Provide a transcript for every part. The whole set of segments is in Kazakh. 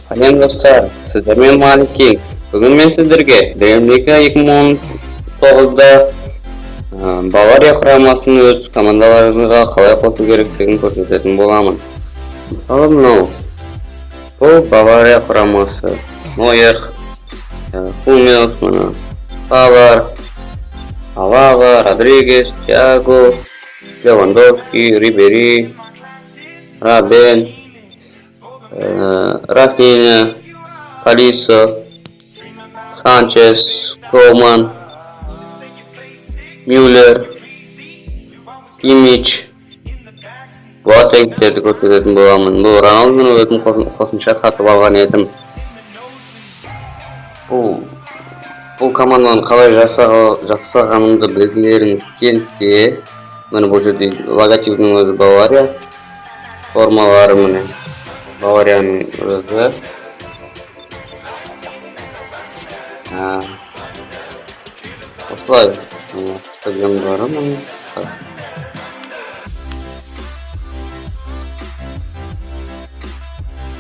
Сәлем, достар! Сіздермен Малик Кинг. Бүгін мен сіздерге Dream 2019-да Бавария құрамасын өз командаларыңызға қалай қосу керектігін көрсететін боламын. Мысалы, мынау. Бұл Бавария құрамасы. Нойер, Хуммелс, мына Павар, Алаба, Родригес, Тиаго, Левандовский, Рибери, Роббен, Рафиня, Толиссо, Санчес, Коман, Мюллер, Киммич, Боатенгтерді көрсететін боламын. Бұл Роналдуны өзім қосымша сатып алған едім. Бұл команданы қалай жасағанымды білгілеріңіз келсе, міне, бұл жерде логотипінің өзі Бавария, формалары, міне, Баварияның өзі. Осылай, міне, стадиондары, міне.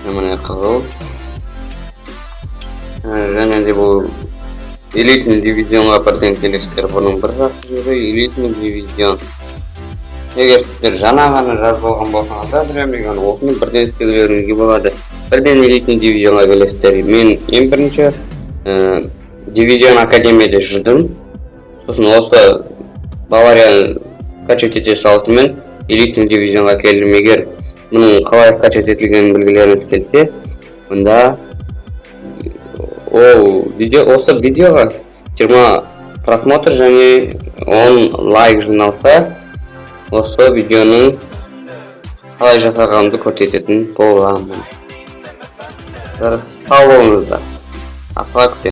Міне, қызыл. Және де бұл элитный дивизионға бірден келесіздер. Бұның бір жақсы жері — элитный дивизион. Егер сіздер жаңа ғана жазып алған болсаңыздар, Dream, осыны бірден істеулеріңізге болады. Бірден элитный дивизионға келесіздер. Мен ең бірінші дивизион академияда жүрдім. Сосын осы Баварияны качать ете салысымен элитный дивизионға келдім. Егер мұның қалай качать етілгенін білгілеріңіз келсе, онда ол видео, осы видеоға 20 просмотр және 10 лайк жиналса, осы видеоның қалай жасағанымды көрсететін боламын. Сау болыңыздар. Асыға күтемін.